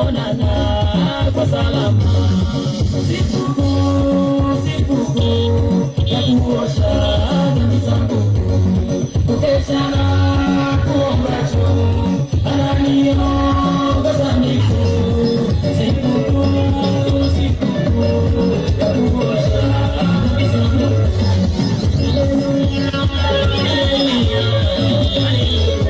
Kuonana kwa salama. Sikukuu, sikukuu ya kuosha dhambi zangu, kukesha na kuomba tu, ananiongoza miguu. Sikukuu, sikukuu ya kuosha dhambi zangu. Haleluya, haleluya, haleluya.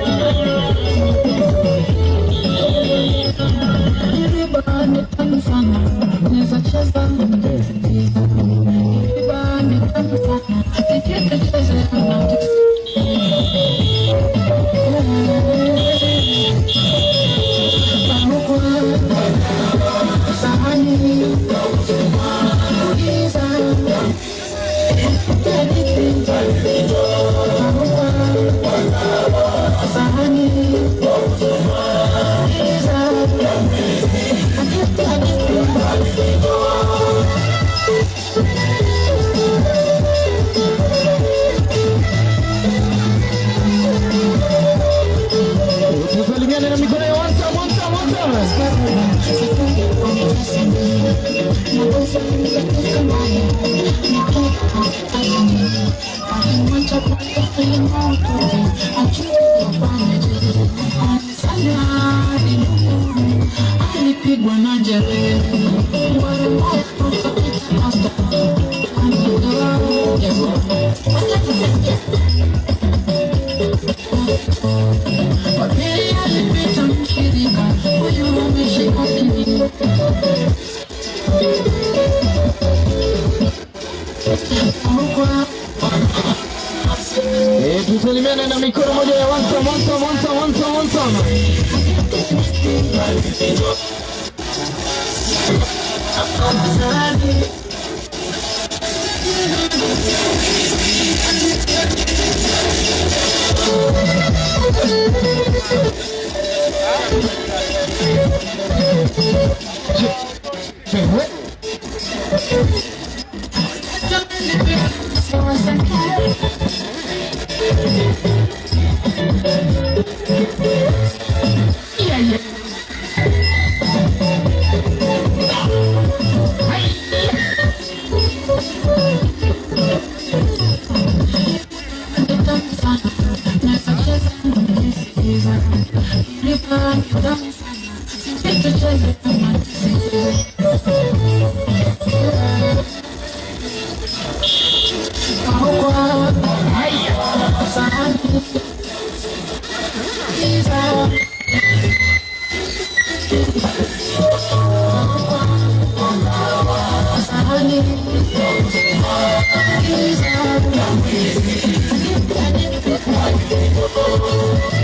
Riba ni tamu sana, naweza cheza nikisikiza. Riba ni tamu sana, nikicheza na Barukwa, sahani, uliza, hadithi. Barukwa, sahani, uliza, hadithi, hadithi. Tusalimiane na mikono ya one time, one time, one time. Alipigwa na jerebu. Wa pili alipita mshirika, huyu ameshika simu. Kwa Tusalimiane na mikono moja ya one time, one time, one time, one time, one time.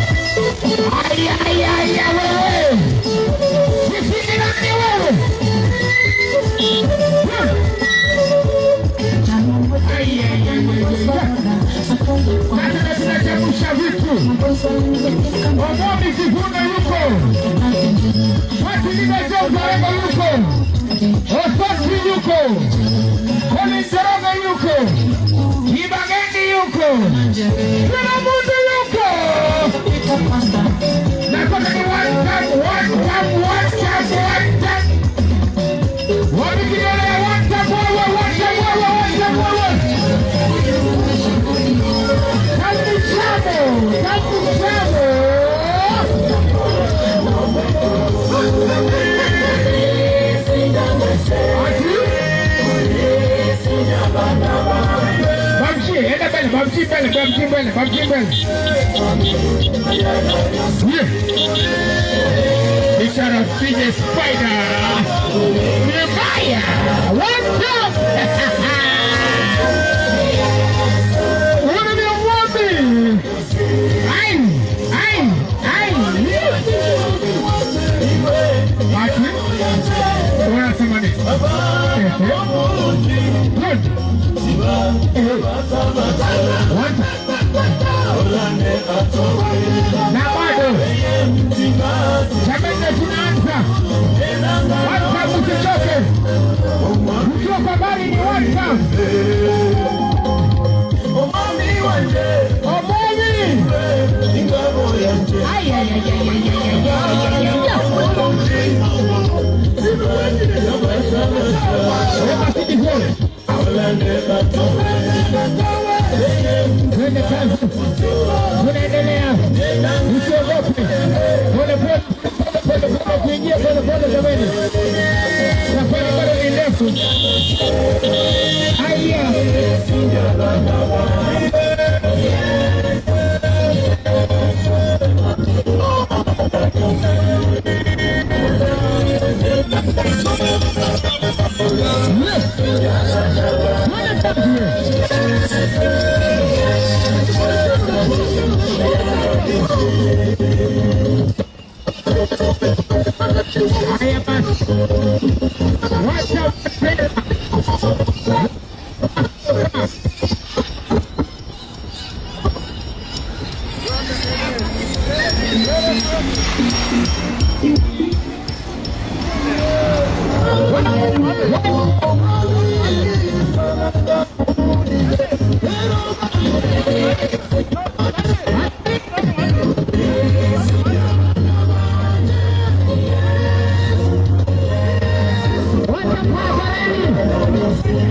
Aya, aya, aya, wewe. Sisi ni nani wewe? Aya, aya, aya, aya. Sasa tunachemsha vitu. Omondi Sifuna yuko. Party leader Joe Zarengo yuko. Osotsi yuko. Colin Njoroge yuko. Kibagendi yuko. Kila mtu yuko. Nataka ni one time, one time, one time, one time. Wapi kidole ya one time, wewe, one time, wewe, one time, wewe. Tamu chamo, tamu chamo. Ati? Babji, enda mbele, Babji mbele, Babji mbele, Babji mbele. Yeah. Big shout out DJ Spider. Nehemiah. One time. Huyu ni Omondi. Ai, ai, ai. Ati? Unasema nini? Ehe. Good. Ehe. One time. Na bado jamani, tunaanza one time, usichoke. Ukiwa kwa gari ni one time. Omondi. Ay, ay, ay, ay, ay, ay, ay, ay, ay, ay. Haya. Haya basi. Wacha tena. Wacha barabarani.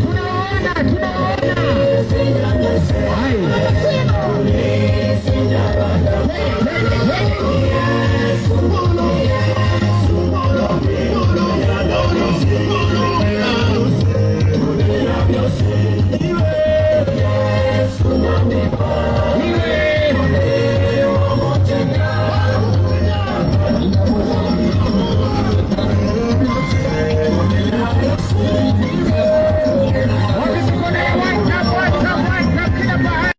Tunaona, tunaona. Haya. Wapi mikono ya wacha, wacha, wacha kila mahali.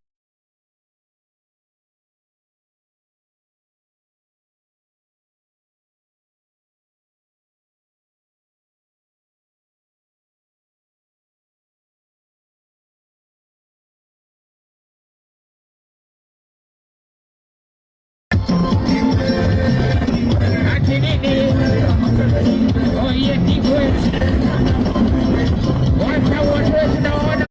Ati nini? Oye, Kigwe. Wacha wote tunaona.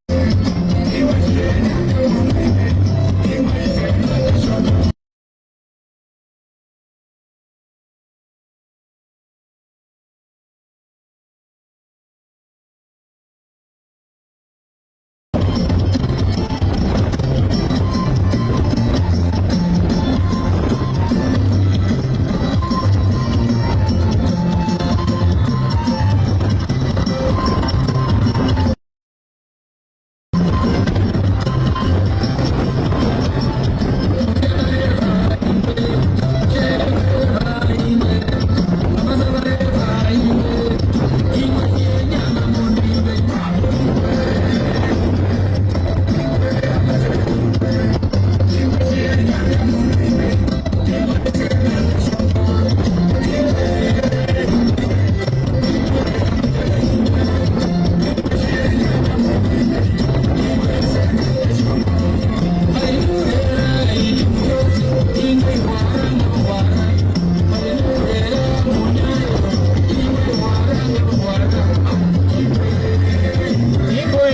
Igwe.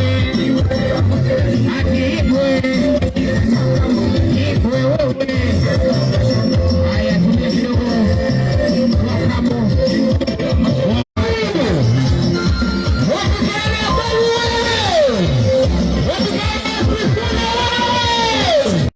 Ati Igwe. Igwe wewe. Haya, tulia kidogo. Wakamo. Wapi kelele ya Babu wewe? Wapi kelele ya Kristina wewe?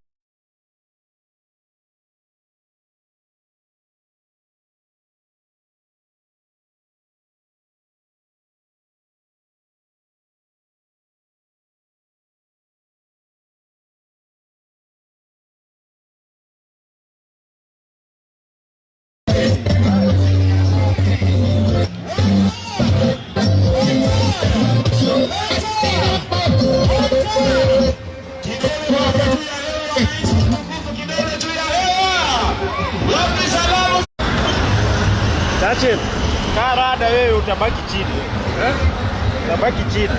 Churchill, kaa rada wewe, utabaki chini. Utabaki chini.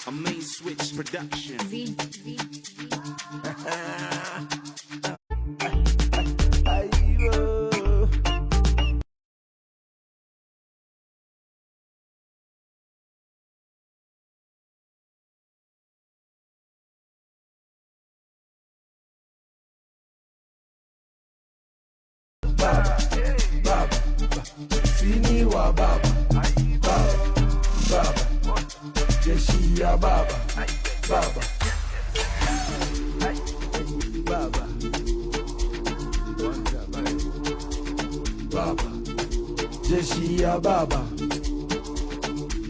A main switch production. Z, Z, Sini wa baba baba baba, jeshi ya baba baba. Jeshi ya baba,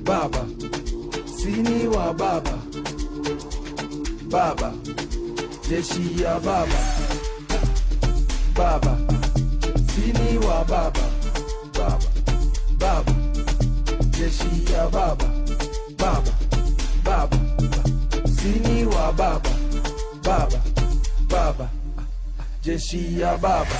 baba, sini wa baba, baba, jeshi ya baba, baba, sini wa baba, baba, baba, jeshi ya baba, baba, baba, sini wa baba, baba, baba, jeshi ya baba.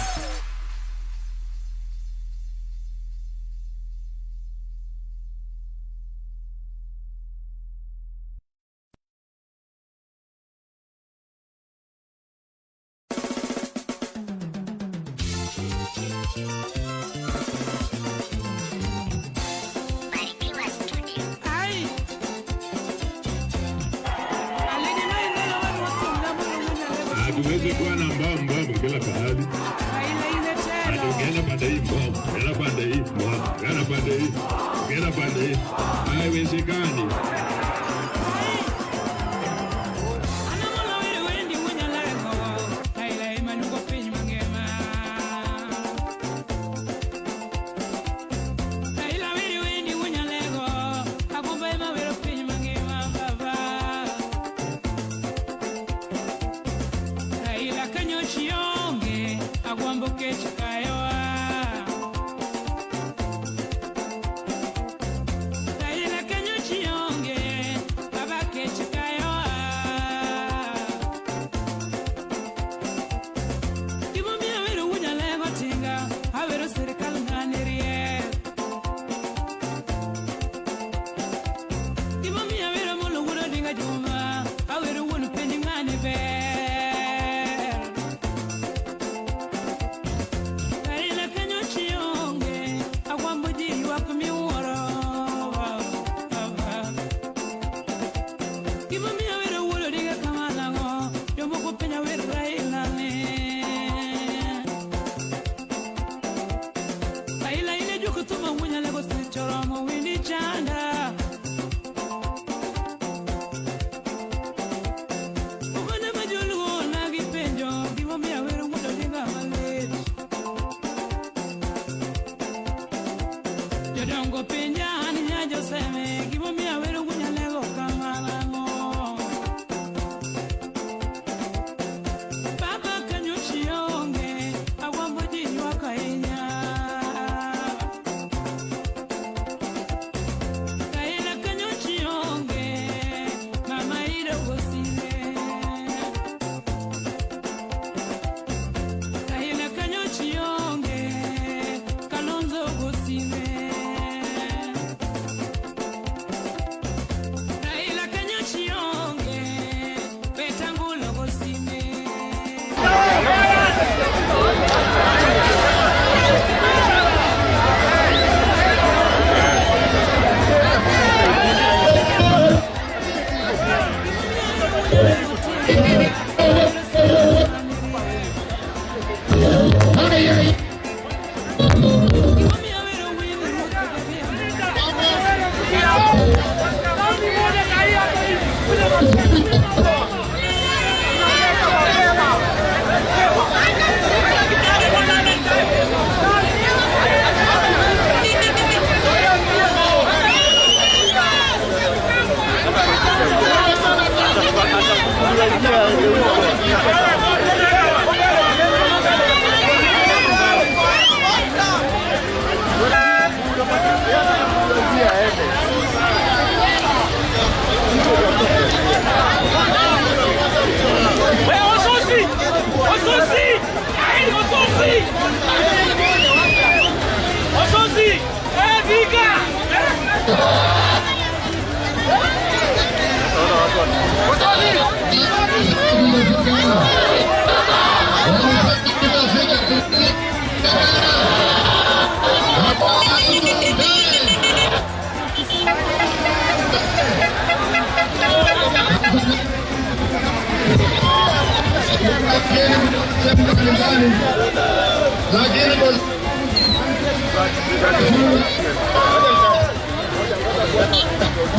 Hatuwezi kuwa na mbao mbovu kila pahali. Ati ukienda pande hii mbovu, ukienda pande hii mbovu, ukienda pande hii, ukienda pande hii, haiwezekani.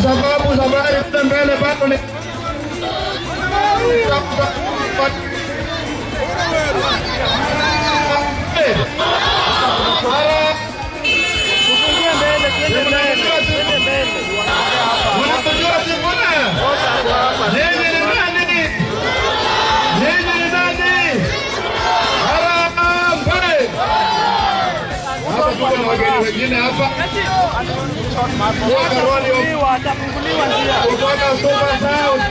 Sababu safari kule mbele bado ni Wengine hapa kutoka Suba South,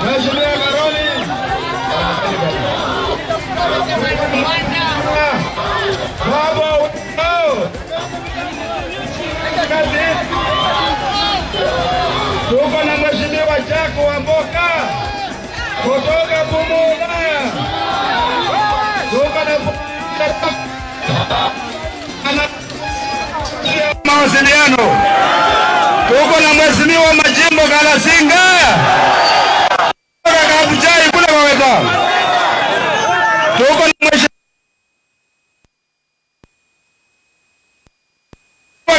Mheshimiwa Karoli. Baba wao. Kazi. Tuko na Mheshimiwa Jack Wamboka kutoka Bumula. Tuko na mawasiliano. Tuko na Mheshimiwa Majimbo Kalasinga kutoka Kabuchai kule Waweta. Tuko na Mheshimiwa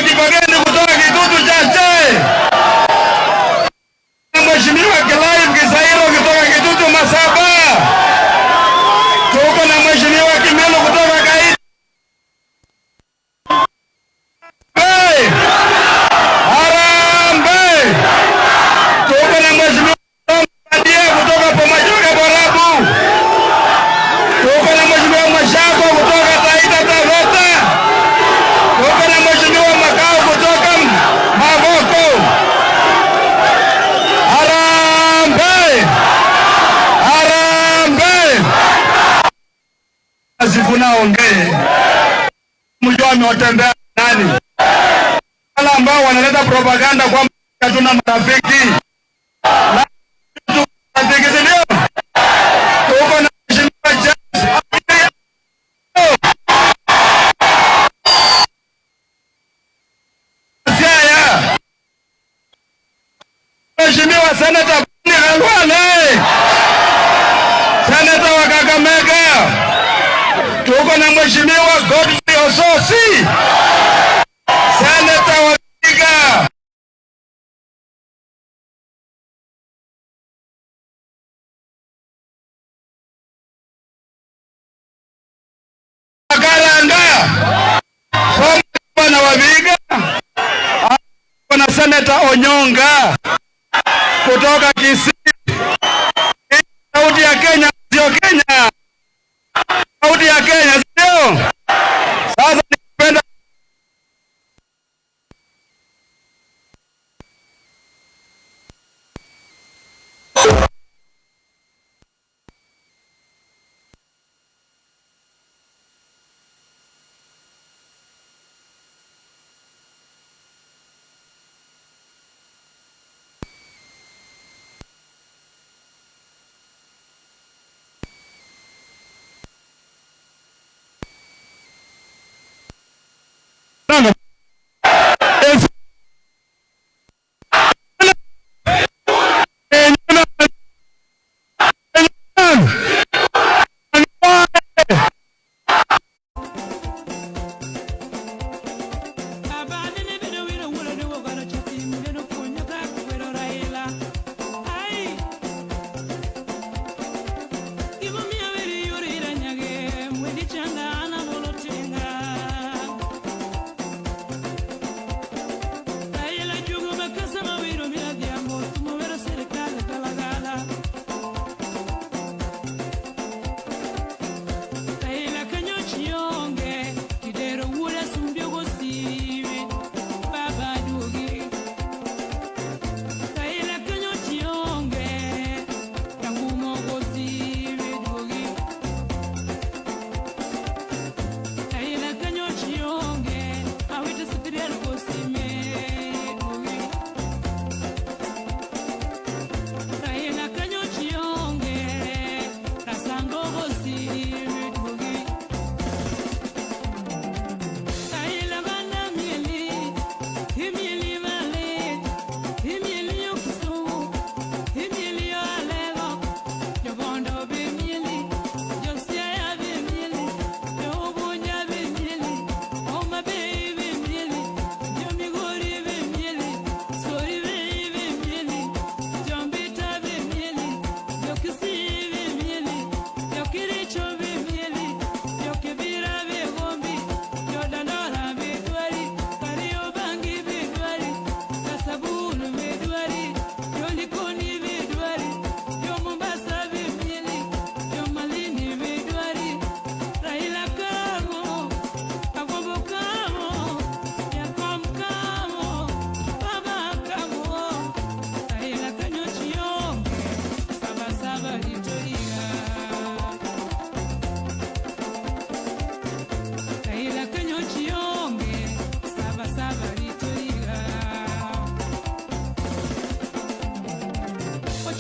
Kibageni kutoka Kitutu cha Chai, na Mheshimiwa Clive Kisairo kutoka Kitutu Masaba. Tuko na Mheshimiwa Kimelo kutoka Kaiti. Hey! Harambee! Tuko na Mheshimiwa Badia kutoka Bomachoge Borabu. Tuko na Mheshimiwa Mwashako kutoka Taita Taveta. Tuko na Mheshimiwa Makau kutoka Mavoko. Harambee! Harambee! Sifuna ongee. Mjua amewatembea nani? Wale ambao wanaleta propaganda kwamba hatuna marafiki. Na marafiki, si ndio? Tuko na Mheshimiwa James Siaya. Mheshimiwa Senator Boni Khalwale, Senator wa Kakamega. Tuko na Mheshimiwa Godfrey Osotsi, Senator wa Vihiga. Karanga, former wa Vihiga, na Senator Onyonga kutoka Kisii. Sauti ya Kenya sio Kenya. Sauti ya Kenya sio. Sasa ningependa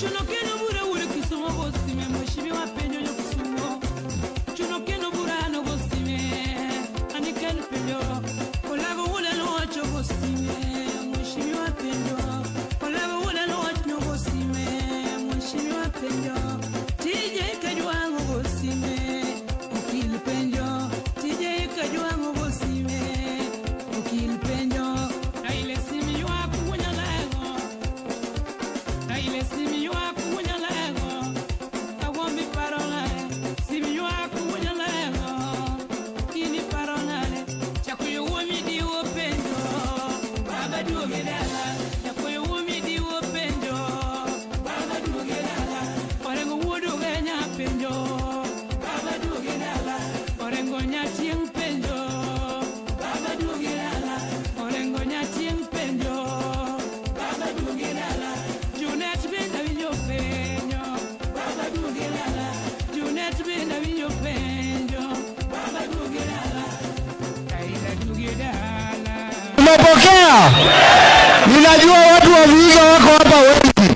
Chuno keno bura wuod Kisumo gosime, mheshimiwa penjo jo Kisumo. Chuno keno bura no gosime, aniken penjo. Olago wuod Luocho gosime, mheshimiwa penjo. Olago wuod Luoch no gosime, mheshimiwa penjo. TJ Kajwang' gosime, okil penjo. TJ Kajwang' gosime, okil penjo. Raila simi ywak wunyalego. Raila simi ywak wunyalego. Awombi paro ng'ane. Simi ywak wunyalego. Kini paro ng'ane. Chakuyo wuomi diwo penjo. Baba duoge dala. Chakuyo wuomi diwo penjo. Baba duoge dala. Orengo wuod Ugenya penjo. Baba duoge dala. Orengo nyachieng' penjo. Baba duoge dala. Orengo nyachieng' penjo. Baba duoge dala. Junet bende awinjo penjo. Baba duoge dala. Junet bende awinjo penjo. Baba duoge dala. Raila duoge dala. Tumepokea. Ninajua watu wa Vihiga wako hapa wengi.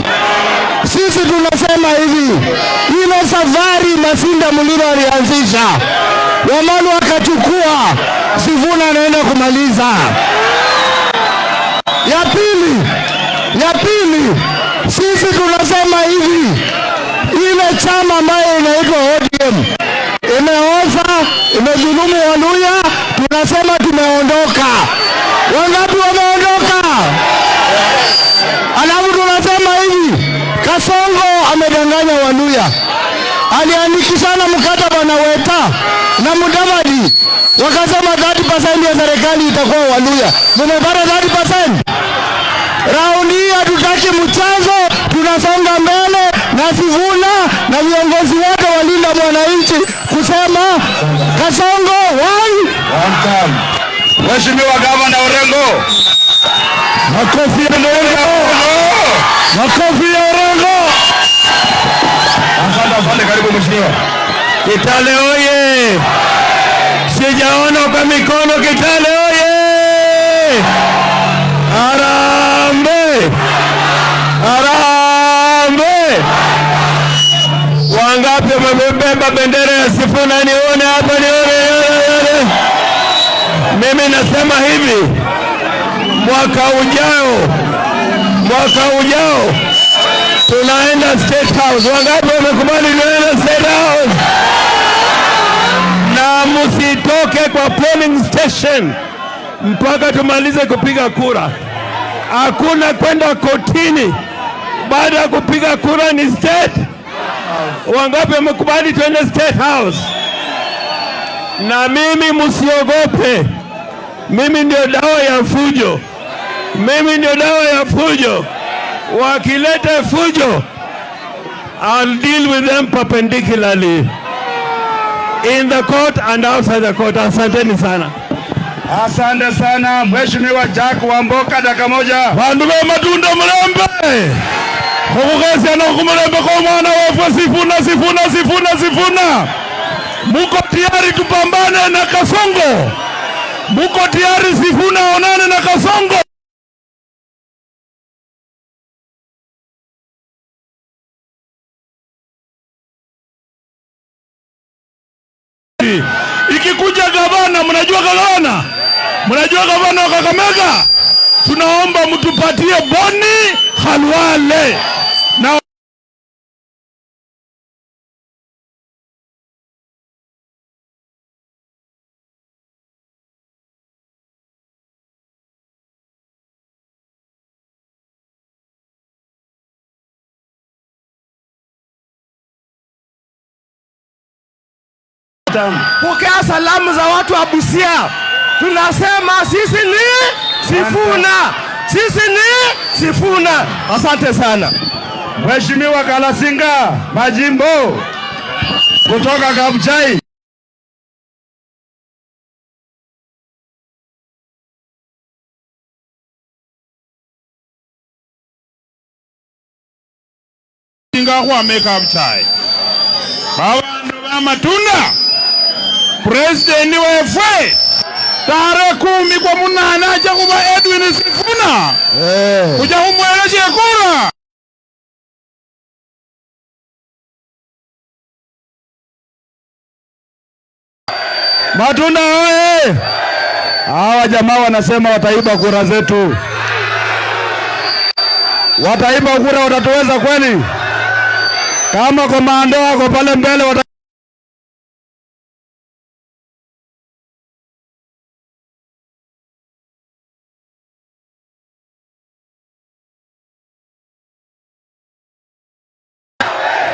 Sisi tunasema hivi, ile safari Masinda Muliro alianzisha, Wamalwa akachukua, Sifuna anaenda kumaliza. Ya pili, sisi tunasema hivi, ile chama ambayo inaitwa ODM imeoza, imedhulumu Waluya, tunasema tumeondoka. Wangapi wameondoka? Alafu tunasema hivi, Kasongo amedanganya Waluya, aliandikishana mkataba na Weta na Mudavadi, wakasema 30% ya serikali itakuwa Waluya. Mumepata 30%? Raundi hii hatutaki mchezo, tunasonga mbele na Sifuna na viongozi wote walinda mwananchi kusema Kasongo one. Mheshimiwa Gavana Orengo. Makofi ya Orengo, makofi ya Orengo. Asante, asante, karibu mheshimiwa. Kitale oye! Sijaona kwa mikono. Kitale oye! Harambee! Harambee! Wangapi wamebeba bendera ya Sifuna? Nione hapa, nione, nione, nione. Mimi nasema hivi, mwaka ujao tunaenda State House. Wangapi wamekubali tunaenda State House? Na msitoke kwa polling station mpaka tumalize kupiga kura. Hakuna kwenda kotini baada ya kupiga kura, ni State. Wangapi wamekubali tuende State House? Na mimi msiogope, mimi ndio dawa ya fujo, mimi ndio dawa ya fujo. Wakileta fujo, I'll deal with them perpendicularly in the court and outside the court. Asanteni sana. Asante sana Mheshimiwa Jack Wamboka, dakika moja. Bandu be Matunda mulembe khukhukhesya khumulembe kwa mwana wefwe Sifuna, Sifuna, Sifuna, Sifuna. Muko tayari tupambane na Kasongo? Muko tayari Sifuna onane na Kasongo? Ikikuja gavana, mnajua gavana? Mnajua gavana wa Kakamega? Tunaomba mtupatie Boni Khalwale na Pokea salamu za watu wa Busia. Tunasema sisi ni Sifuna, sisi ni Sifuna. Asante sana. Mheshimiwa Kalasinga Majimbo kutoka Kabuchai. Nga khwama Kabuchai, babandu ba Matunda, president wefwe tarehe 10 kwa 8 aja khuba Edwin Sifuna, khuja khumwelesya kura. Matunda oye! Hawa jamaa wanasema wataiba kura zetu, wataiba kura, watatuweza kweli? Kama komando wako pale mbele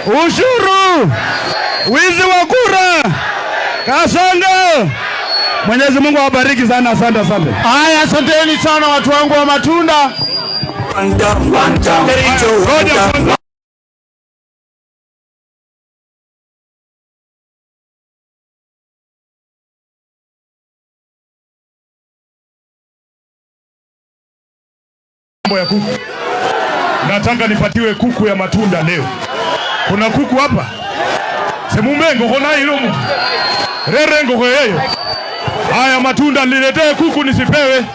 ushuru, wizi wa kura, Kasongo. Mwenyezi Mungu awabariki sana, asante, asante. Haya, asanteni sana watu wangu wa matunda. Ngoja kwanza. Mambo ya kuku. Nataka nipatiwe kuku ya matunda leo. Kuna kuku hapa? Semumbe ngoko na ilomu. Rere ngoko yeyo. Haya matunda niletee kuku nisipewe.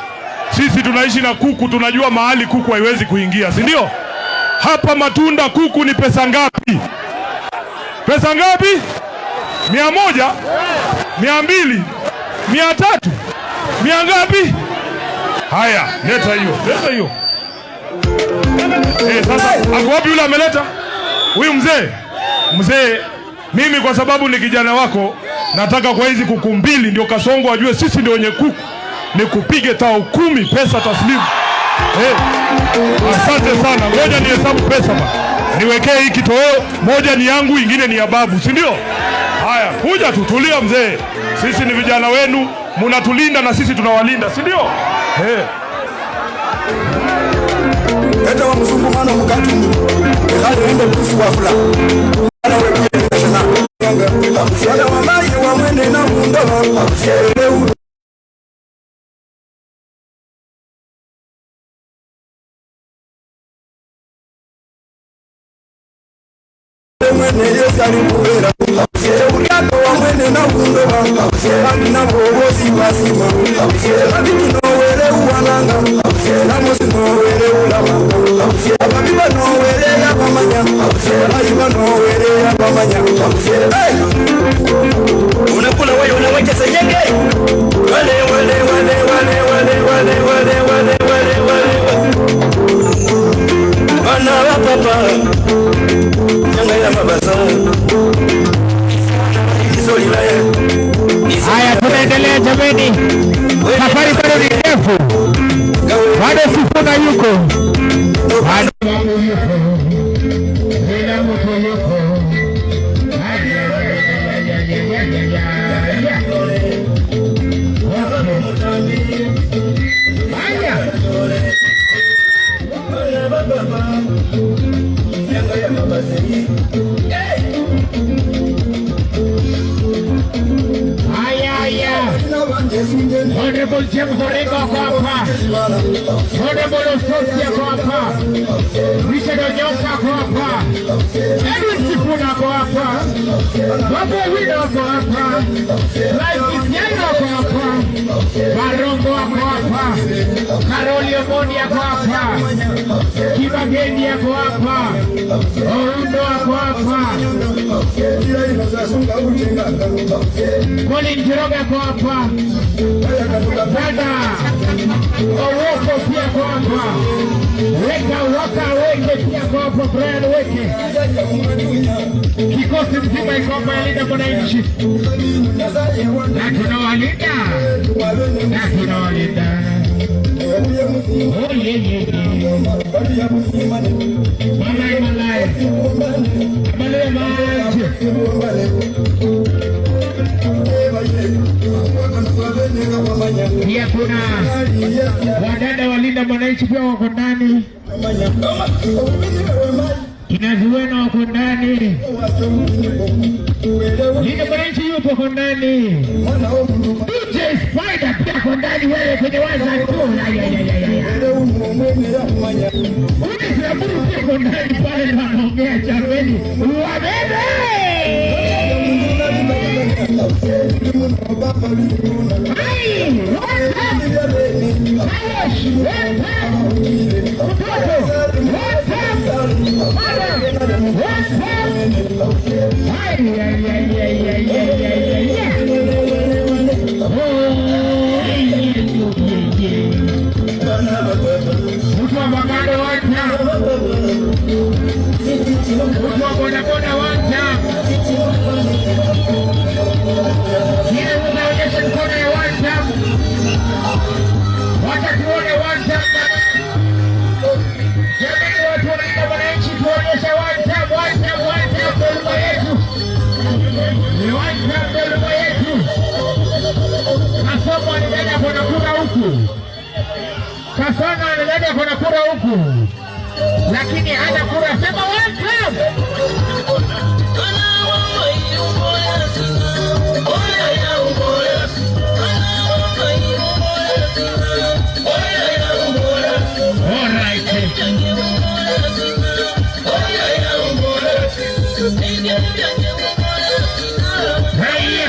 Sisi tunaishi na kuku, tunajua mahali kuku haiwezi kuingia, si ndio? Hapa matunda kuku ni pesa ngapi? Pesa ngapi? 100? 200? 300? 100 ngapi? Haya, leta hiyo, leta hiyo. Sasa ako wapi yule ameleta? Huyu mzee. Mzee, mimi kwa sababu ni kijana wako, nataka kwa hizi kuku mbili ndio Kasongo ajue sisi ndio wenye kuku. Nikupige tao 10 pesa taslimu. Asante sana. Ngoja nihesabu pesa ba. Niwekee hii kitoweo, moja ni yangu, ingine ni ya babu, si ndio? Haya, kuja tu, tulia mzee. Sisi ni vijana wenu, mnatulinda na sisi tunawalinda, si ndio? Eta wa mzungu mwana mkatu. Ehali ende kusu wa fula. Ana wewe na yanga. Wa mai wa mwene na mundo. Leo mwene Yesu alikuwera. Uriako wa mwene na mundo. Kandi na bobozi basima. Kandi no wele uwananga. Na musi no wele ulama. Ababiba no wele ya pamanya. Ayiba no wele ya pamanya. Hey! Unakula wewe unawacha sanyenge. Wale wale wale wale wale wale wale wale wale wale. Bana wa papa. Nyanga ya mabasa. Haya, tunaendelea jameni. Safari bado ni ndefu. Bado Sifuna yuko. Bado yuko. Bila mtu yuko. Haya. Honorable James Orengo ako hapa. Honorable Osotsi ako hapa. Richard Onyonka ako hapa. Edwin Sifuna ako hapa. Babu Owino ako hapa. Life Kisiano ako hapa. Barongo ako hapa. Karoli Omondi ako hapa. Kibageni ako hapa. Oundo ako hapa. Colin Njoroge ako hapa. Dada Owoko pia kwa hapa. Weka waka weke pia kwa hapa. Brian Weke. Kikosi mzima iko hapa ya Linda Mwananchi. Na tunawalinda. Na tunawalinda. Oh yeah yeah yeah. Malai malai. Malai malai. Pia kuna wadada walinda mwananchi pia wako ndani. Kinaziwena wako ndani. Linda mwananchi yupo kwa ndani. DJ Spider pia kwa ndani, wewe kwenye waza tu. Pia kwa ndani pale wanaongea jameni. Wabebe! Hey, what's up? Ayesh, what's up? Mtoto, what's up? Mother, what's up? Ay, ay, ay, ay, ay, ay, ay, ay. Kasongo anadhani ako na kura huku, lakini hana kura. Sema welcome. All right. Hey.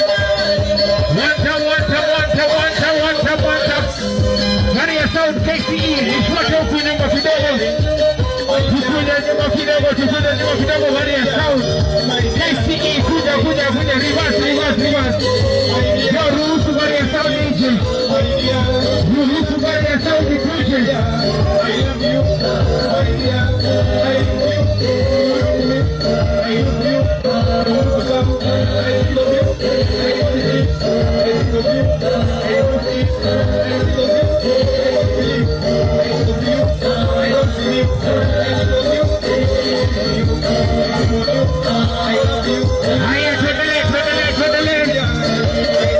One time, one time, one time, one time, one time, one time. Gari ya sound KCE ifuate huku nyuma kidogo. Tukuje nyuma kidogo, tukuje nyuma kidogo, gari ya sound KCE, kuja, kuja, kuja, reverse, reverse, reverse. Yo, ruhusu gari ya sound ije. Ruhusu gari ya sound ikuje. Haya, tuendelee, tuendelee, tuendelee.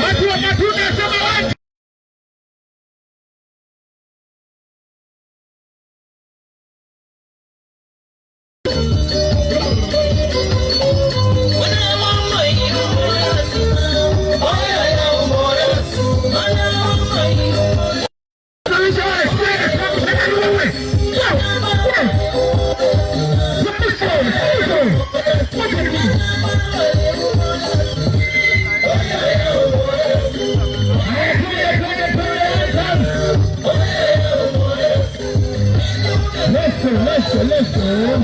Watu wa matunda, sema watu. Listen, listen, listen.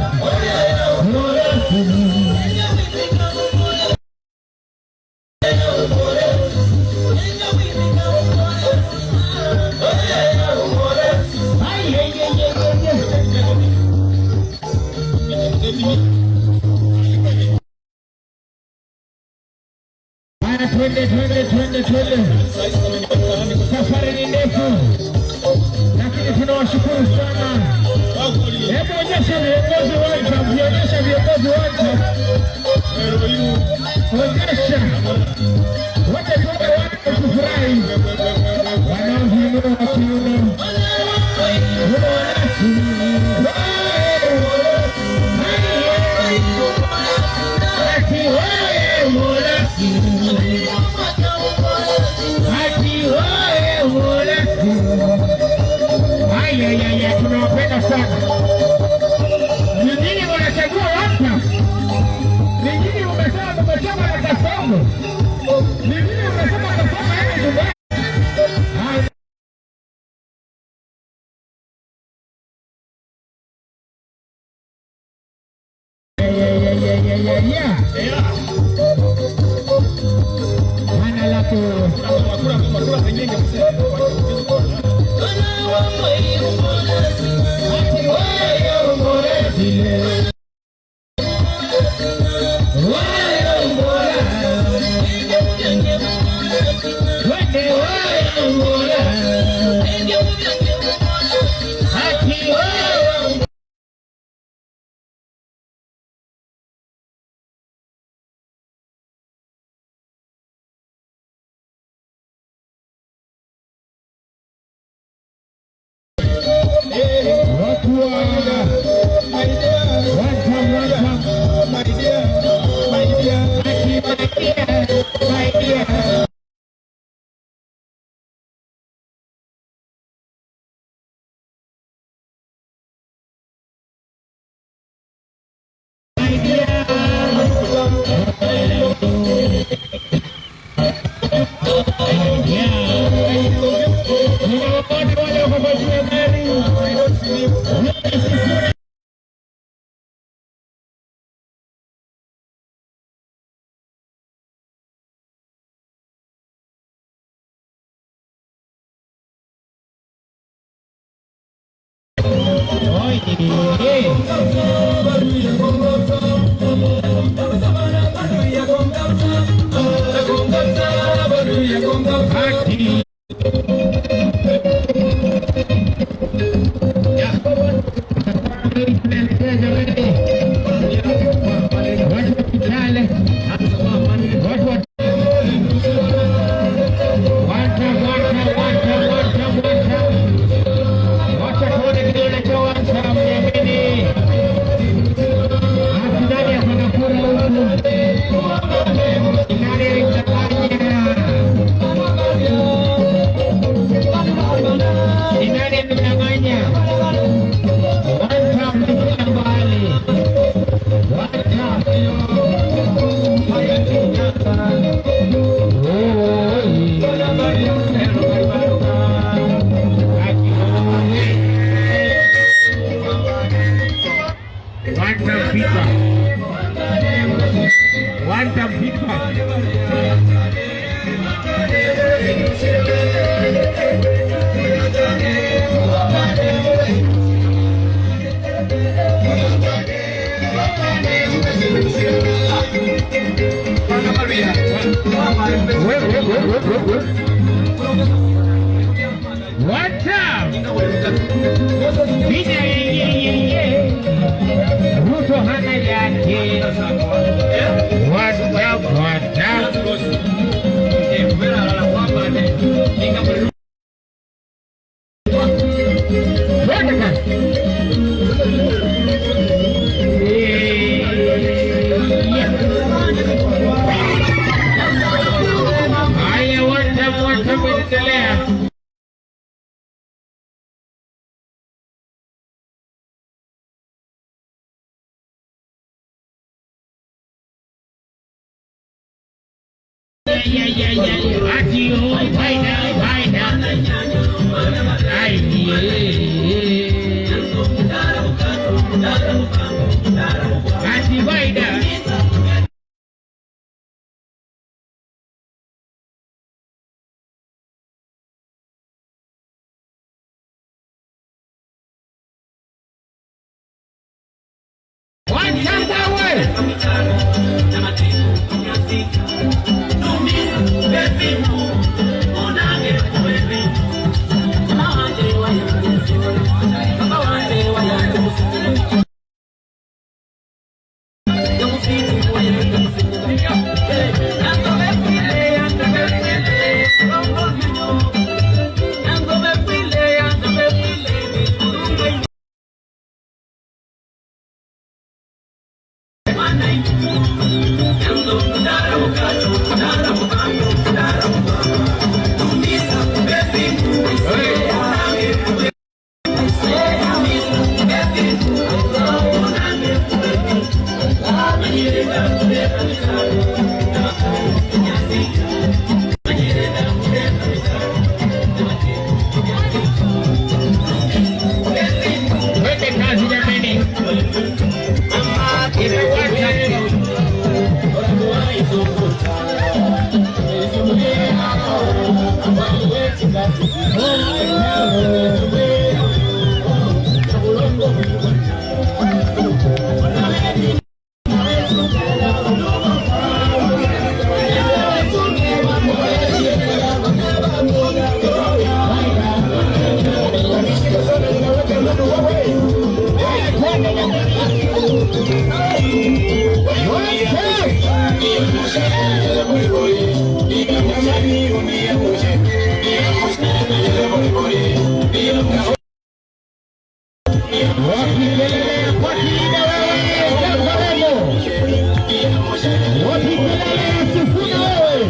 Ay, ay, ay, ay, ay, ay. Haya, twende, twende, twende, twende. Safari ni ndefu, lakini tunawashukuru sana. Hebu onyesha viongozi wanza, onyesha viongozi wanza, onyesha wote, tuwe watu tufurahi, wanaoviinua kiuno ati wewe Mola, ati wewe Mola. Ay, ay, ay, ay, tunawapenda sana. Ni nyinyi wanachagua wapa, ni nyinyi umesema umesema na Kasongo, ni nyinyi umesema Kasongo aende nyumbani. Haya. Yeah, yeah. Hana la ku Ati wewe Mola. Wewe Mola. Twende wewe Mola. Ati wewe. Watu wa one time, one time. Ati my dear, my dear. My dear. Yeah. Ninawaona wale wako kwa juu ya gari. Sifuna. Oye. Ati. Tunaelekea jamani. One time feedback. One time feedback. Wait, wait, wait, wait, wait, wait. One time. Vija ye ye ye. Ruto hana yake. One time, one time. Haya, one time, one time, endelea. Yeah, yeah, yeah. Ati oh, vaina, vaina. Ai, yeah. Ati vaina. One time wewe. Twende kazi jameni. Imewaka. Wapi kelele kwa Kiina wewe, Jakaremo? Wapi kelele ya Sifuna wewe?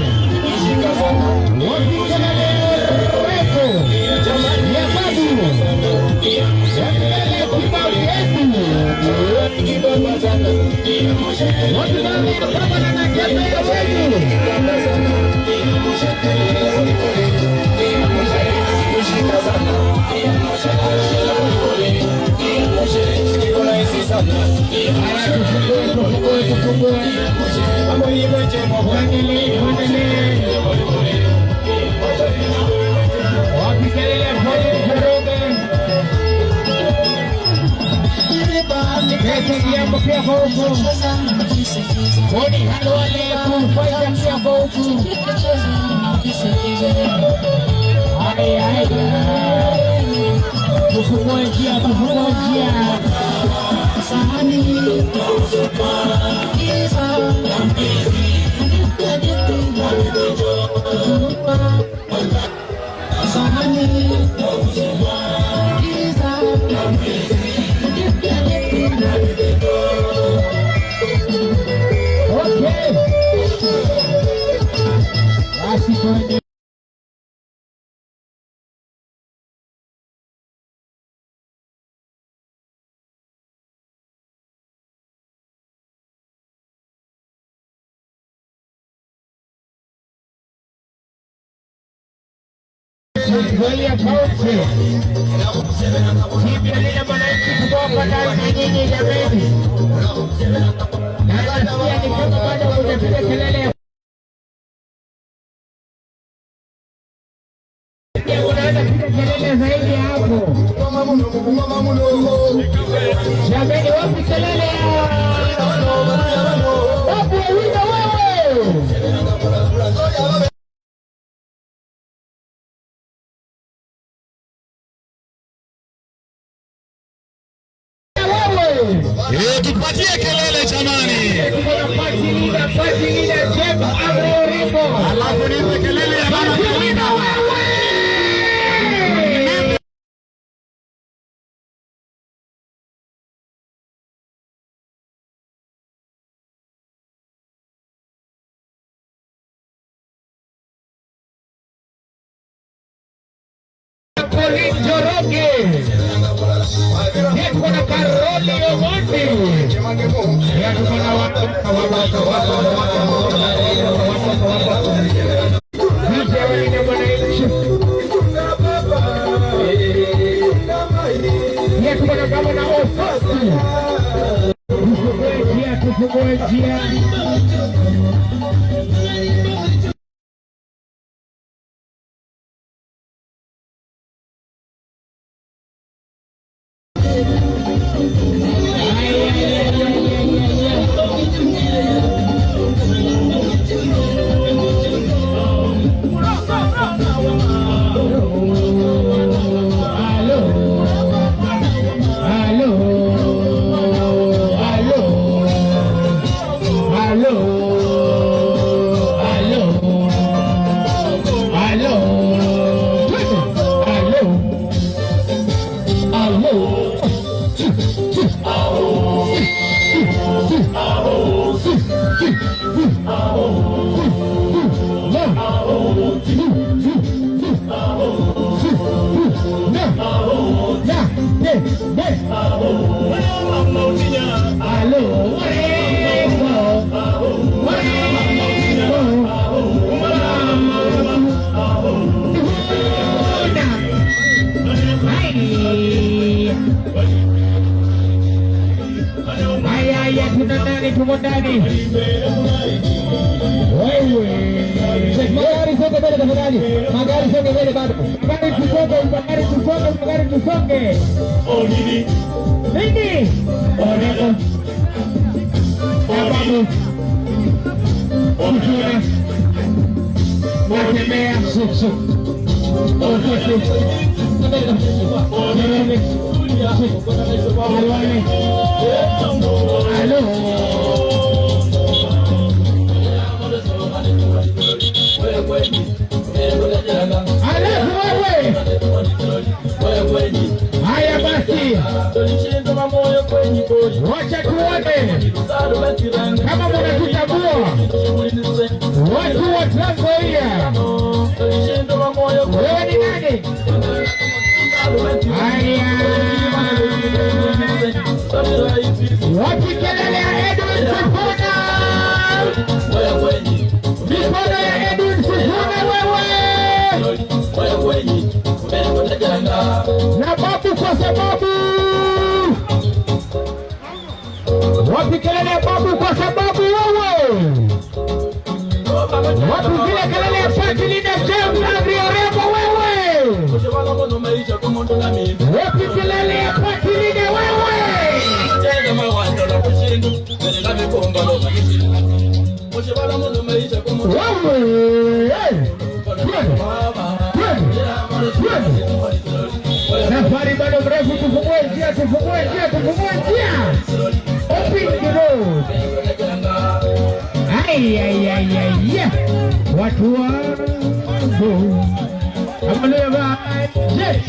Wapi kelele Reko ya Babu? Kelele kibao yetu. Wapi kelele ya baba na Natembeya wenu? Haya, tufungue, tufungue, tufungue. Tuendelee, tuendelee. Wapi kelele Pauline Njoroge? Pete Odhiambo pia kwa huku. Boni Khalwale kufaita pia kwa huku. Haya, haya. Tufungue njia, tufungue njia. Okay. Basi tuende. Trans Nzoia County. Timu ya Linda Mwananchi tuko hapa ndani na nyinyi jameni. Na nasikia ni kama bado hujapiga kelele ya unaweza piga kelele zaidi ya hapo. Jameni, wapi kelele ya Babu Owino wewe? Wewe. Tupatie kelele jamani. Tuko na party leader, party leader James Aggrey Orengo. Alafu nipe kelele ya baba. Babu Owino wewe. Pauline Njoroge. Pia tuko na Caroli Omondi. Pia tuko na watu DJ Linda Mwananchi. Pia tuko na gavana Osotsi. Tufungue njia, tufungue njia. Ay, ay, ay, ay, ay, ay, ay. Aló, aló, aló, aló, aló, aló, aló, aló. Aló, Orengo, Orengo, Una. Ay. Haya, haya, tuna ndani, tumo ndani. Wewe. Magari songe mbele tafadhali. Magari songe mbele bado. Magari tusonge, magari tusonge, magari tusonge. Nini? Orengo. Sababu. Sifuna. Natembea. Osotsi. Njoroge. Khalwale. Halo. Alafu wewe. Haya basi, wacha tuone kama mnatutambua watu wa Trans Nzoia. Wewe ni nani? Haya, wapi kelele ya Edwin Sifuna? Mikono ya Edwin Sifuna wewe! Na babu kwa sababu wapi kelele ya babu kwa sababu wewe? Wapi zile kelele ya party leader James Aggrey Orengo wewe? Wapi kelele ya party leader wewe? Wewe! Twende! Twende! Twende! Safari bado mrefu, tufungue njia, tufungue njia, tufungue njia. Open the road. Ai, ai, ai, ai, ya. Watu wangu Amaluya je,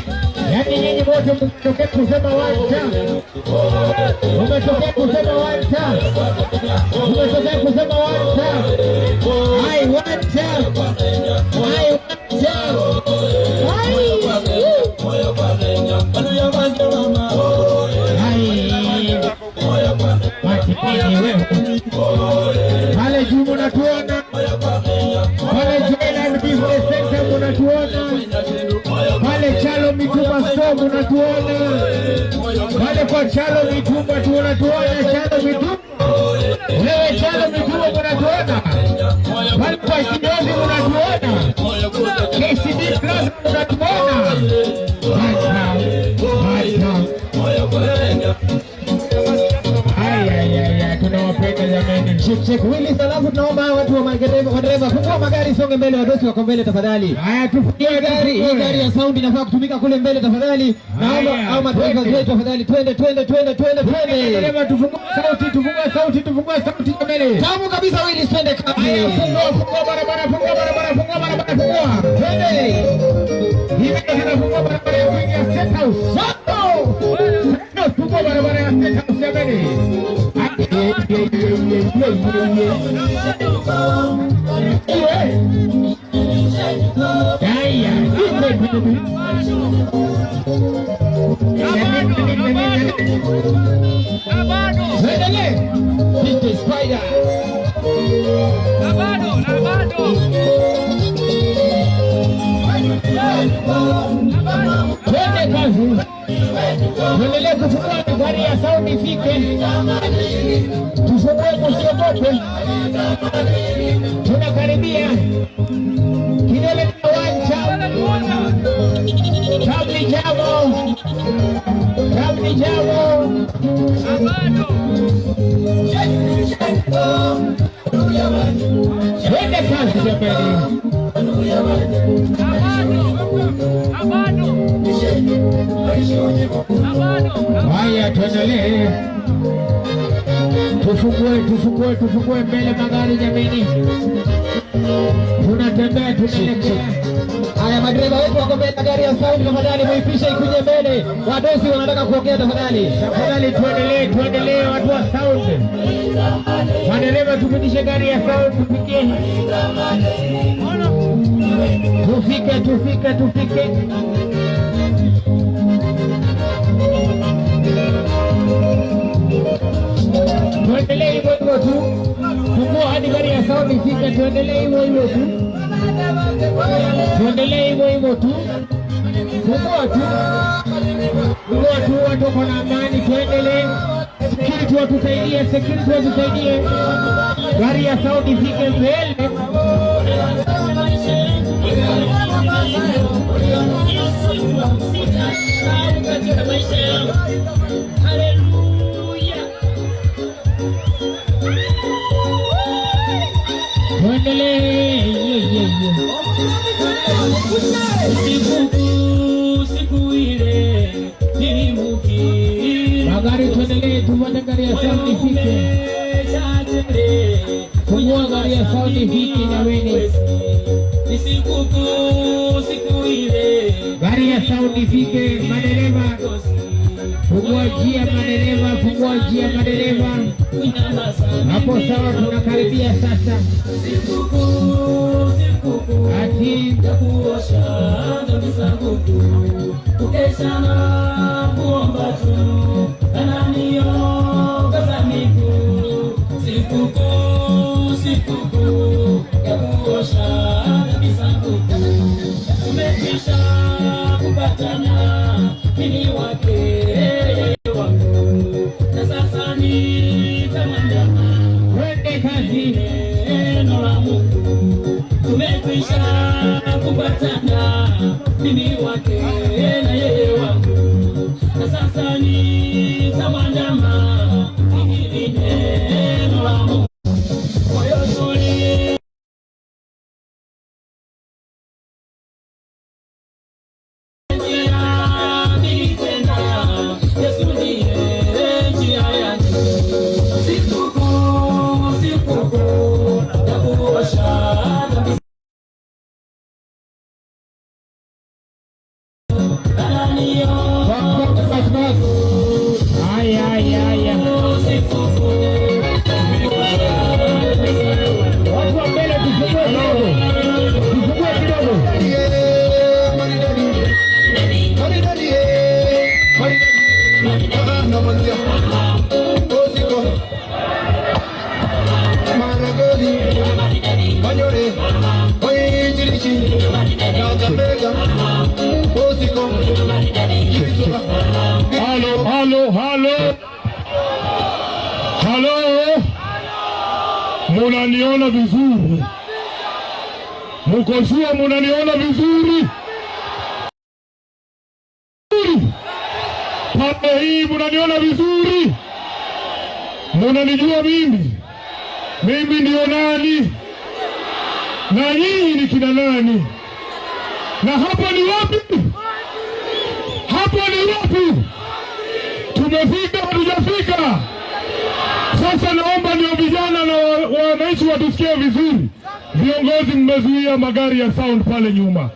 yaani nyinyi wote mmetokea kusema one term, mmetokea kusema one term, mmetokea kusema one term. Ai, one term, ai, one term, ai, ai, Watipini wewe pale juu mnatuona, pale Joyland Business Center mnatuona. Mnatuona pale kwa Chalo Mitumba, tunatuona Chalo Mitumba. Wewe Chalo Mitumba, mnatuona pale kwa Kinyozi, mnatuona KCB Plaza, mnatuona. Acha, acha. Ay, ay, ay, ay, tunawapenda jameni. Check check Willis, alafu tunaomba watu wa madereva, madereva fungua magari songe mbele, wadosi wako mbele tafadhali. Haya, tufungue Gari hii gari ya sound inafaa kutumika kule mbele tafadhali. Naomba Haya, au madereva twende. wetu tafadhali, twende twende twende twende twende. Dereva, tufungue sauti, tufungue sauti, tufungue sauti jameni. Tamu kabisa Willis, twende kazi. Haya, fungua, fungua barabara, fungua barabara, fungua barabara, fungua. Twende. Hivi ndio tunafungua barabara ya kuingia State House. State House, fungua barabara ya State House jameni. Ay, ye, ye, ye, ye, ye, ye, ye. Iwe. Haya, Tuendelee. DJ Spider. Twende kazi. Tuendelee kufungua gari ya sound ifike. Tufungue, msiogope. Tunakaribia kidole cha wancha. Tabli jamo. Tabli jamo. Twende kazi jamani. Haya, tuendelee. Tufungue, tufungue, tufungue mbele magari jameni. Tunatembea, tunaelekea. Haya, madereva wetu wako mbele ya gari ya sound tafadhali, muipishe ikuje mbele. Wadosi wanataka kuongea tafadhali. Tafadhali tuendelee, tuendelee watu wa sound. Madereva tupitishe gari ya sound tufike. Tufike, tufike, tufike. Tuendelee hivyo hivyo tu. Fungua hadi gari ya sound ifike, tuendelee hivyo hivyo tu. Tuendelee hivyo hivyo tu. Fungua tu. Fungua tu, watu wako na amani, tuendelee. Security watusaidie, security watusaidie. Gari ya sound ifike mbele. Tuendelee. Ye, ye, ye. Siku ile nilimukiri Magari tuendelee, tupate gari ya sound ifike. Fungua gari ya sound ifike jameni. Ni sikukuu, siku ile Gari ya sound ifike, madereva. Fungua njia madereva, fungua njia madereva. Hapo sawa, tunakaribia sasa. Sikukuu, sikukuu Ati ya kuosha dhambi zangu tu, kukesha na kuomba tu, ananiongoza miguu. Sikukuu, sikukuu ya kuosha dhambi zangu tu, tumekwisha kupatana, mimi wake yeye wangu, na sasa nitamwandama twende kazi. neno la Mungu tumekwisha kupatana, mimi wake na yeye wangu, na sasa nitamwandama hili neno la Mungu. Moyo tuli njia mbili tena, Yesu ndiye njia yangu. Sikukuu, sikukuu ya kuosha dhambi Munaniona vizuri? Muko sure munaniona vizuri? Pande hii munaniona vizuri? Munanijua mimi? Mimi ndio nani? Na nyinyi ni kina nani? Na hapa ni wapi? Hapa ni wapi? Tumefika, hatujafika? Sasa naomba ndio vijana na wananchi watusikie vizuri. Viongozi, mmezuia magari ya sound pale nyuma,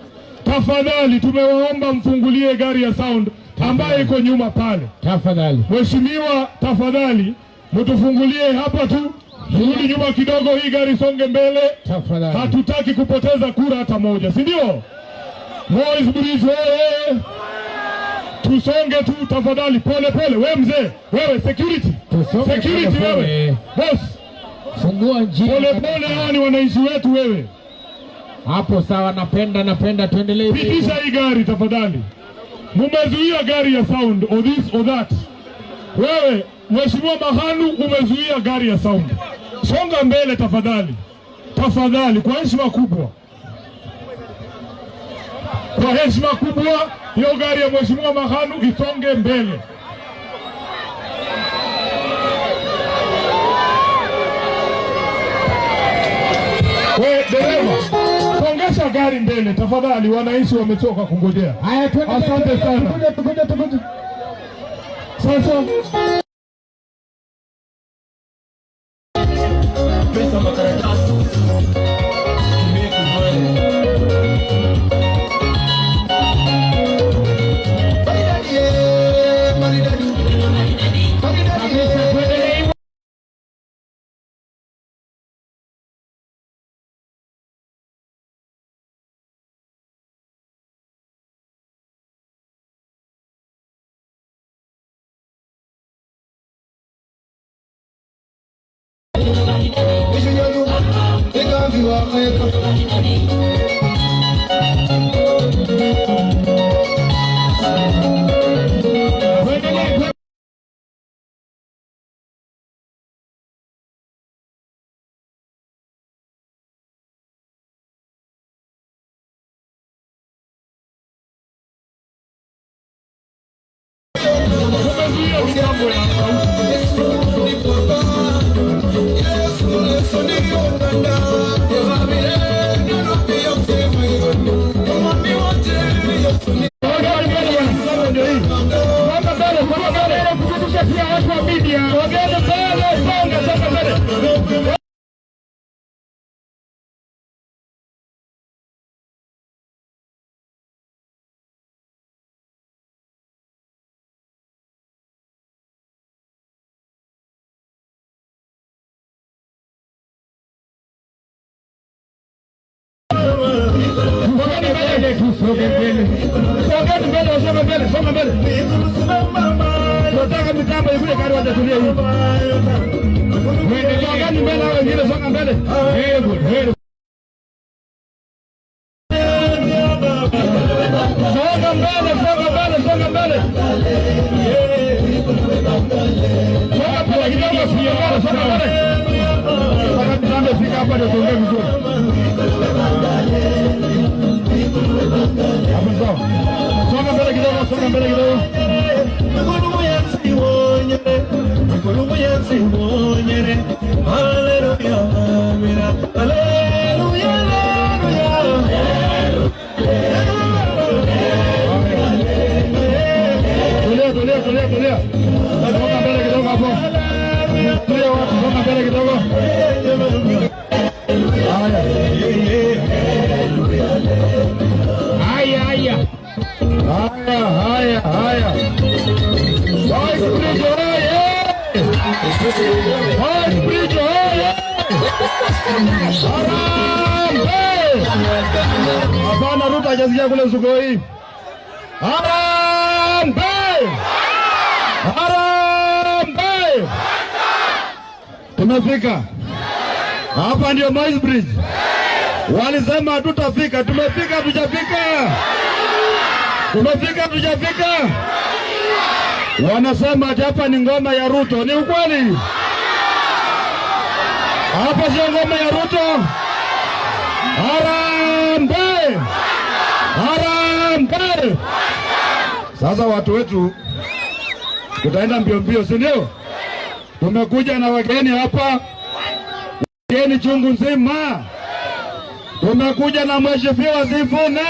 tafadhali tumewaomba mfungulie gari ya sound ambayo iko nyuma pale. Tafadhali. Mheshimiwa, tafadhali mtufungulie hapa tu, turudi nyuma kidogo, hii gari songe mbele. Tafadhali. Hatutaki kupoteza kura hata moja, si ndio? Moi's Bridge oye! Tusonge tu tafadhali, pole pole. We mzee, wewe security, Tusonge security pole pole. wewe boss, Fungua njia. pole pole, hawa ni wananchi wetu. Wewe Hapo sawa, napenda napenda, tuendelee hivyo. pitisha hii gari tafadhali. Mumezuia gari ya sound or this or that. Wewe Mheshimiwa Mahanu, umezuia gari ya sound. Songa mbele tafadhali, tafadhali, kwa heshima kubwa, kwa heshima kubwa, hiyo gari ya Mheshimiwa Mahanu isonge mbele. We dereva, songesha gari mbele tafadhali, wananchi wamechoka kungojea. Haya, tuendelee. Asante sana. Tukuje, tukuje, tukuje. Sasa Pesa makaratasi tumie kuzoea. Maridadi, eh, maridadi. Maridadi, eh. Tuendelee hivyo. Tuendelee. Tumezuia mitambo ya sauti. Songa mbele, songa mbele, kupitisha pia watu wa media. Songeni mbele, songa, songa mbele. Songeni mbele, Tusonge mbele. songeni mbele, songa mbele, songa mbele. Tunataka mitambo ikuje gari watatulia hivi. Songeni mbele, hao wengine songa mbele. Very good, very good. Songa mbele, songa mbele, songa mbele. Songa mbele kidogo, songa mbele, songa mbele. Mpaka mitambo ifike hapa ndio tuongee vizuri. Hapo sawa. Songa mbele kidogo, songa mbele kidogo. Tulia, tulia, tulia, tulia. Songa mbele kidogo hapo. Tulia watu, songa mbele kidogo. Haya. Haya, haya. Haya, haya, haya. Moi's Bridge oye! Moi's Bridge oye! Harambee! Hapana, Ruto hajasikia kule Sugoi. Harambee! Harambee! Tumefika hapa, ndio Moi's Bridge. Walisema hatutafika, tumefika, hatujafika? Tumefika, hatujafika? Wanasema ati hapa ni ngoma ya Ruto, ni ukweli? Hapa sio ngoma ya Ruto. Harambee! Harambee! Sasa watu wetu, tutaenda mbio mbio, si ndio? Tumekuja na wageni hapa, wageni chungu nzima. Tumekuja na Mheshimiwa Sifuna,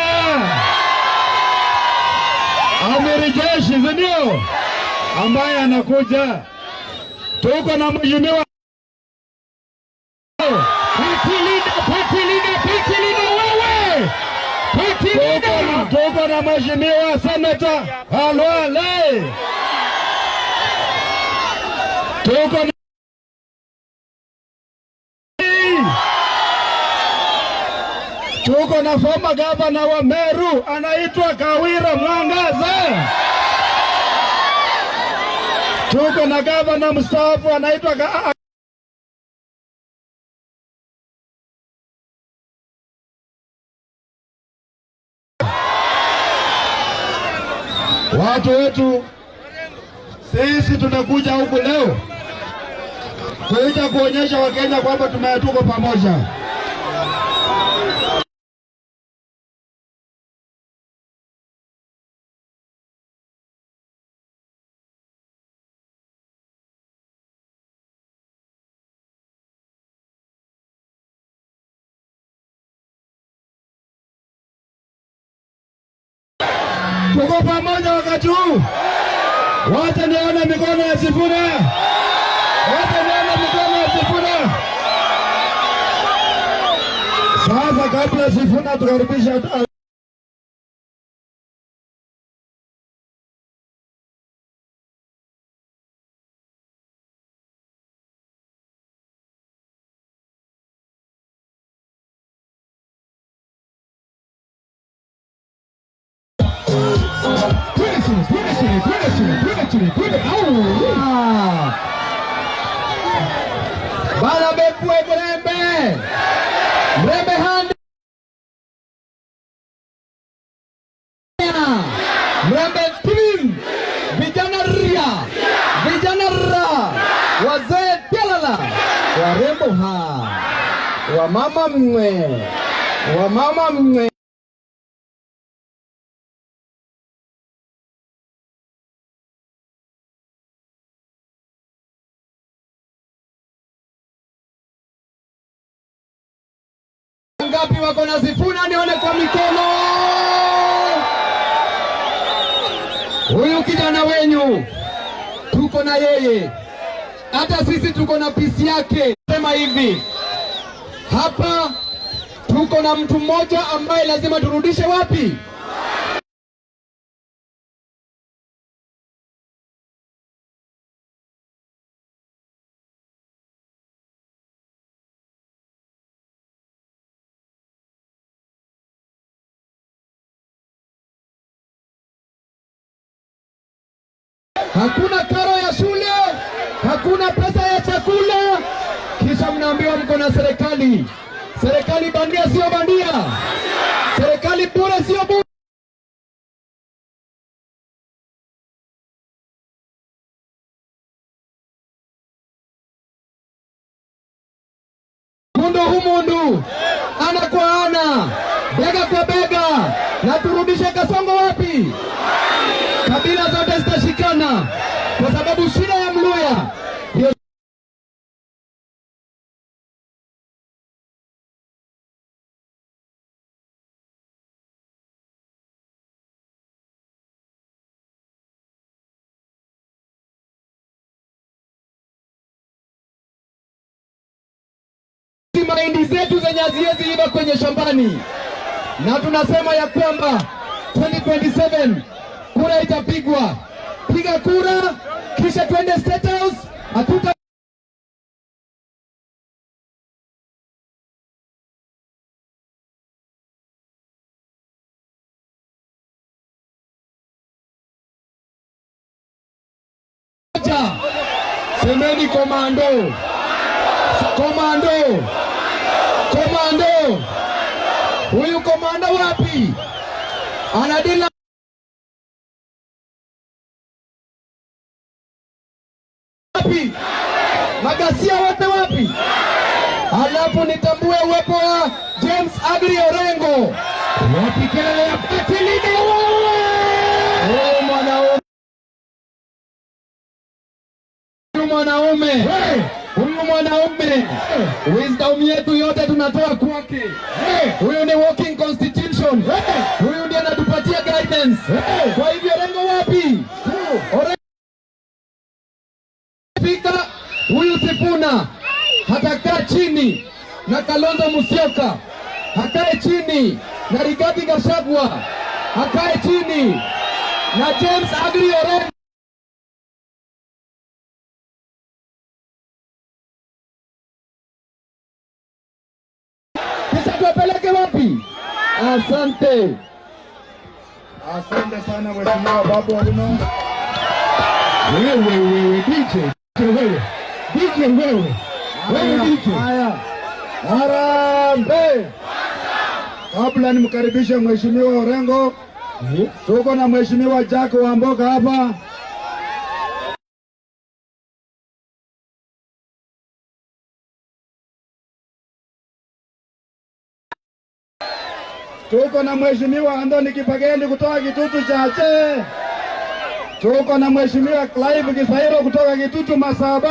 amiri jeshi, si ndio? Ambaye anakuja. Tuko na mheshimiwa Party leader, party leader, party leader wewe. Party leader. Tuko na mheshimiwa Seneta Khalwale. Tuko na former governor wa Meru anaitwa Kawira Mwangaza. Tuko na governor mstaafu anaitwa Watu wetu, sisi tunakuja huku leo kuja kuonyesha Wakenya kwamba tuko pamoja. Tuko pamoja wakati huu. Wacha nione mikono ya Sifuna. Wacha nione mikono ya Sifuna. Sasa kabla Sifuna tukaribisha Twende chini, twende chini, twende chini, twende chini, twende. Au! Ah. Bana befwe mrembe. Mrembe handi. Mrembe team. Vijana ria. Vijana ra. Wazee tialala. Warembo ha. Wamama mwe. Wamama mwe. Ngapi wako na Sifuna? Nione kwa mikono. Huyu kijana wenyu tuko na yeye, hata sisi tuko na pisi yake. Sema hivi, hapa tuko na mtu mmoja ambaye lazima turudishe wapi? Hakuna karo ya shule, hakuna pesa ya chakula, kisha mnaambiwa mko na serikali. Serikali bandia sio bandia, serikali bure sio bure. Mundu humundu, ana kwa ana, bega kwa bega, na turudishe Kasongo wapi? Kabila zote zitashikana, kwa sababu shida ya Mluya ndio mahindi zetu zenye haziwezi iva kwenye shambani, na tunasema ya kwamba 2027 kura itapigwa. Piga kura kisha twende State House. Hatuta Semeni komando, komando, komando. Huyu komando wapi? Anadila wapi? Magasia wote wapi? Agri Orengo. Wapi kelele ya party leader wewe? Huyu mwanaume, huyu mwanaume, huyu mwanaume, wisdom yetu yote tunatoa kwake. Huyu ni walking constitution. Huyu ndiye anatupatia guidance. Kwa hivyo Orengo wapi? Orengo fika, huyu Sifuna hatakaa chini na Kalonzo Musyoka, hakae chini na Rigathi Gachagua, hakae chini na James Agri Orengo. Kisha tuwapeleke wapi? Asante. Asante sana, Mheshimiwa Babu Owino. Wewe, wewe DJ, wewe DJ, wewe, wewe DJ. Haya, harambee! Kabla nimkaribishe Mheshimiwa Orengo, tuko na Mheshimiwa Jack Wamboka hapa. Tuko na Mheshimiwa Anthony Kibagendi kutoka Kitutu Chache. Tuko na Mheshimiwa Clive Kisairo kutoka Kitutu Masaba.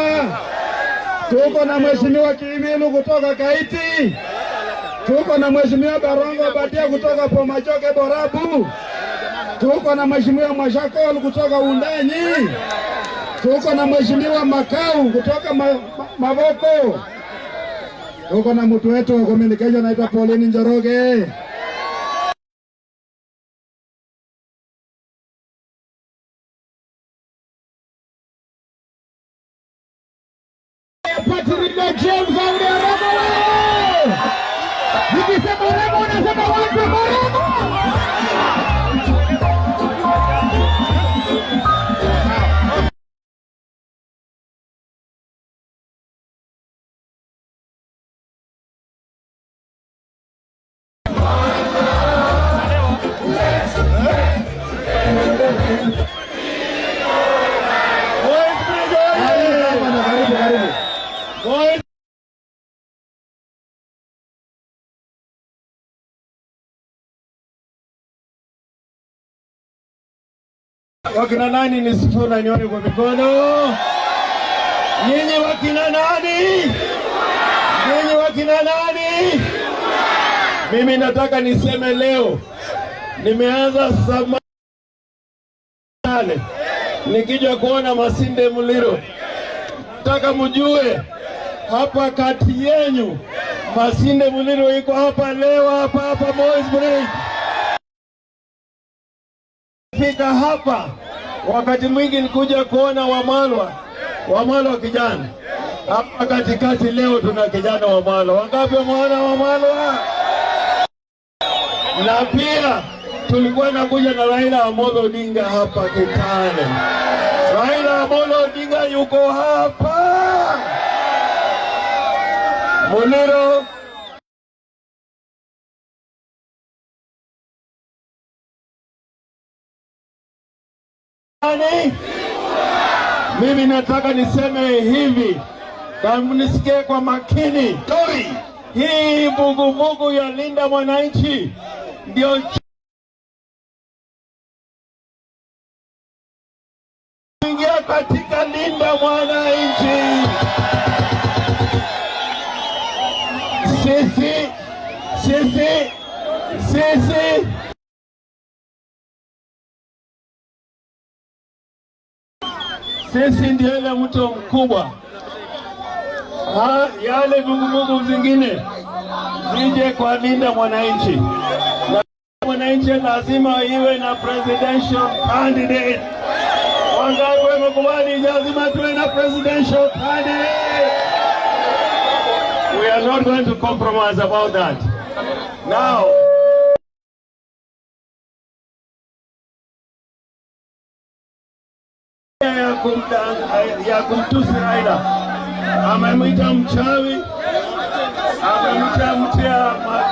Tuko na Mheshimiwa Kiimilu kutoka Kaiti. Tuko na Mheshimiwa Barongo Badia kutoka Bomachoge Borabu. Tuko na Mheshimiwa Mwashakol kutoka Wundanyi. Tuko na Mheshimiwa Makau kutoka Mavoko. Tuko na mtu wetu wa communication anaitwa Pauline Njoroge. Party leader James Agri Orengo wewe. Nikisema Orengo unasema wapi Orengo? Karibu, karibu. Boys Wakina nani ni Sifuna, nione kwa mikono. Nyinyi wakina nani? Nyinyi wakina nani? Mimi nataka niseme leo, nimeanza saa 8 nikija kuona Masinde Muliro. Nataka mjue hapa kati yenyu Masinde Muliro iko hapa leo, hapa hapa Moi's Bridge. Fika hapa wakati mwingi nikuja kuona Wamalwa, Wamalwa kijana hapa katikati. Leo tuna kijana Wamalwa, wangapi wameona Wamalwa? Na pia tulikuwa nakuja na Raila Amolo Odinga hapa Kitale. Raila Amolo Odinga yuko hapa. Muliro nani? Mimi nataka niseme hivi, kama nisikie kwa makini. Hii vuguvugu ya Linda Mwananchi ndio ingia katika Linda Mwananchi. Sisi sisi sisi sisi ndio ile mto mkubwa. Ha, yale vuguvugu zingine zije kwa Linda Mwananchi, na Mwananchi lazima iwe na presidential candidate. Wangapi wamekubali? Lazima tuwe na presidential candidate. We are not going to compromise about that. Now, ya kumtusi Raila, amemwita mchawi, amemwita mtu ya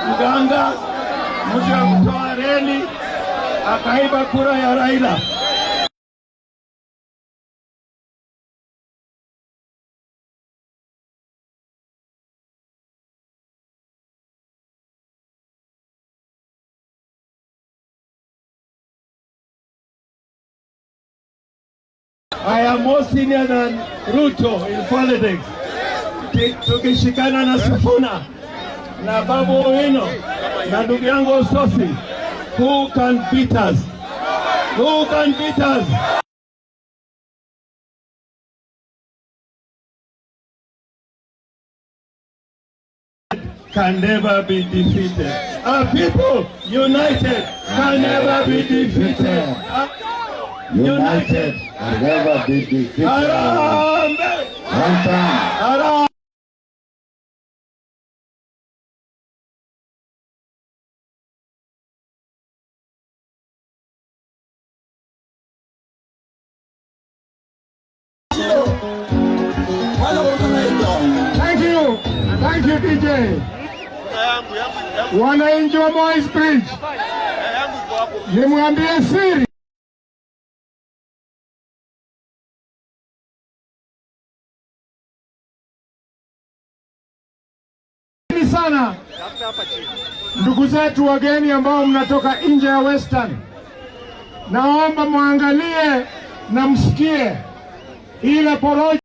mganga, mtu ya kutoa reli, akaiba kura ya Raila. I am more senior than Ruto in politics. Tukishikana na Sifuna na Babu Owino na ndugu yangu Osotsi, who can beat us? Who can beat us? Can never be defeated. Our people united can never be defeated. United can never be defeated. Harambee! One time. Harambee! Thank you. Thank you, DJ. Wananchi wa Moi's Bridge, nimwambie siri. Sana ndugu zetu wageni ambao mnatoka nje ya Western, naomba mwangalie na msikie ile porojo.